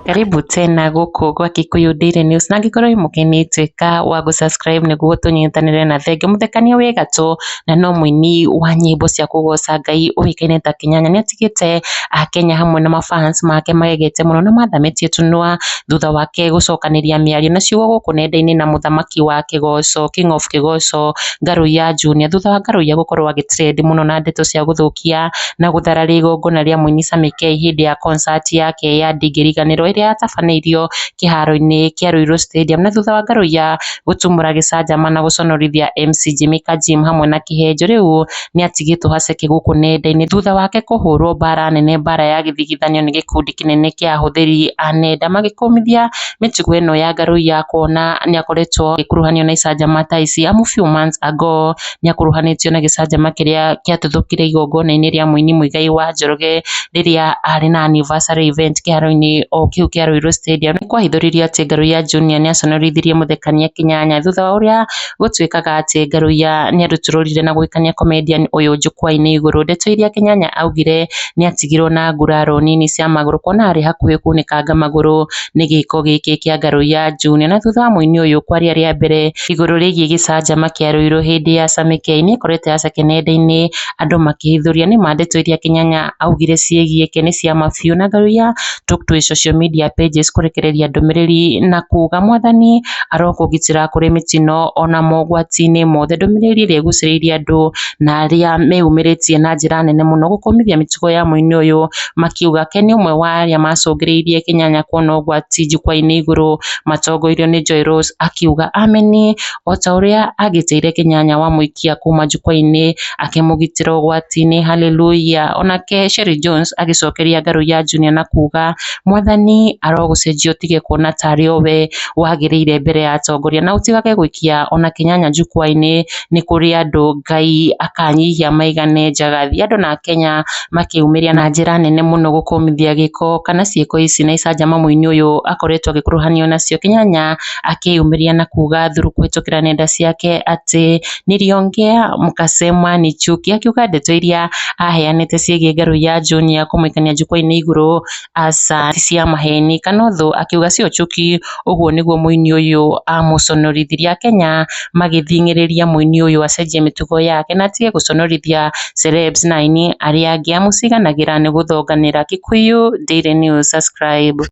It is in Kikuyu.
Karibu tena gũkũ gwa Kikuyu Daily News, na angĩkorwo wĩ mũgeni tuĩka wa gũ subscribe nĩguo tũnyitanĩre na thengio. Mũthekania wĩ gatũ na no mũini wa nyĩmbo cia kũgoca Ngai ũĩkaine ta Kĩnyanya nĩ atigĩte akenya hamwe na mafans make magegete mũno na mathamĩtie tũnua thutha wake gũcokanĩria mĩario na ciugo gũkũ nenda-inĩ na mũthamaki wa kĩgoco, King of Kĩgoco, Ngaruiya Junior, thutha wa Ngaruiya gũkorwo agĩ trend mũno na ndeto cia gũthũkia na gũthararia igongona rĩa mũini Sammy K hĩndĩ ya concert yake ya Ndingĩriganĩrwo ĩrĩa yatabanĩirio kĩharo-inĩ kĩa Ruiru Stadium. Na thutha wa Ngaruiya gũtumũra gĩcanjama na gũconorithia MC Jimmy Kajim hamwe na Kĩhenjo, rĩu nĩ atigĩtwo haceke gũkũ nenda-inĩ thutha wake kũhũrwo mbara nene, mbara ya gĩthigithanio nĩ gĩkundi kĩnene kĩa ahũthĩri a nenda magĩkũmithia mĩtugo ĩno ya Ngaruiya, kuona nĩ akoretwo agĩkuruhanio na icanjama ta ici. Amu few months ago nĩ akuruhanĩtio na gĩcanjama kĩrĩa kĩatuthũkire igongona-inĩ rĩa mũini Muigai wa Njoroge rĩrĩa arĩ na anniversary event kĩharo-inĩ o kĩu kĩa Ruiru Stadium. Nĩ kwahithũririo atĩ Ngaruiya Junior nĩ aconorithirie mũthekania Kĩnyanya thutha wa ũrĩa gũtuĩkaga atĩ Ngaruiya nĩ arutũrũrire na gũikania comedian ũyũ jukwaa-inĩ igũrũ. Ndeto iria Kĩnyanya augire nĩ atigirwo na nguraro nini cia magũrũ, kuona arĩ hakuhĩ kunĩkanga magũrũ nĩ gĩko gĩkĩ kĩa Ngaruiya Junior. Na thutha wa mũini ũyũ kwaria rĩa mbere igũrũ rĩgiĩ gĩcanjama kĩa Ruiru hĩndĩ ya Sammy K, nĩ akorete aceke nenda-inĩ andũ makĩhithũria nĩ ma ndeto iria Kĩnyanya augire ciĩgiĩ ke nĩ cia ma biũ. Na Ngaruiya took to his social media pages kũrekereria ndũmĩrĩri na kuga mwathani arokũgitĩra kũrĩ mĩtino ona mogwati-inĩ mothe, ndũmĩrĩri ĩrĩa ĩgucĩrĩirie andũ na arĩa meyumĩrĩtie na njĩra nene mũno gũkũmithia mĩtugo ya mũini ũyũ, makiuga ke nĩ ũmwe wa arĩa macũngĩrĩirie Kĩnyanya kuona ũgwati jukwaa-inĩ igũrũ matongoirio nĩ Joy Rose, akiuga ameni o ta ũrĩa agitĩire Kĩnyanya wamũikia kuma jukwaa-inĩ akĩmũgitĩra ũgwati-inĩ, hallelujah. Onake Sherry Jones agĩcokeria Ngaruiya Junior na kuga mwathani arogũcenjia ũtige kuona tarĩ o we wagĩrĩire mbere ya atongoria na ũtigage gũikia ona Kĩnyanya jukwaa-inĩ, nĩ kũrĩ andũ Ngai akanyihia maigane njagathi. Andũ na Kenya makĩyumĩria na njĩra nene mũno gũkũmithia gĩko kana ciĩko ici na icanjama mũini ũyũ akoretwo agĩkuruhanio nacio. Kĩnyanya akĩyumĩria na kuga through kũhĩtũkĩra nenda ciake atĩ niliongea mkasema ni chuki, akiuga ndeto iria aheanĩte ciĩgiĩ Ngaruiya Junior kũmũikania jukwaa-inĩ igũrũ aca ti cia maheni kana ũthũ, akiuga sio chuki. Ũguo nĩguo mũini ũyũ amũconorithirie. Akenya magĩthing'ĩrĩria mũini ũyũ acenjie mĩtugo yake na atige gũconorithia celebs na aini arĩa angĩ amu ciganagĩra nĩ gũthonganĩra. Kikuyu Daily News, subscribe.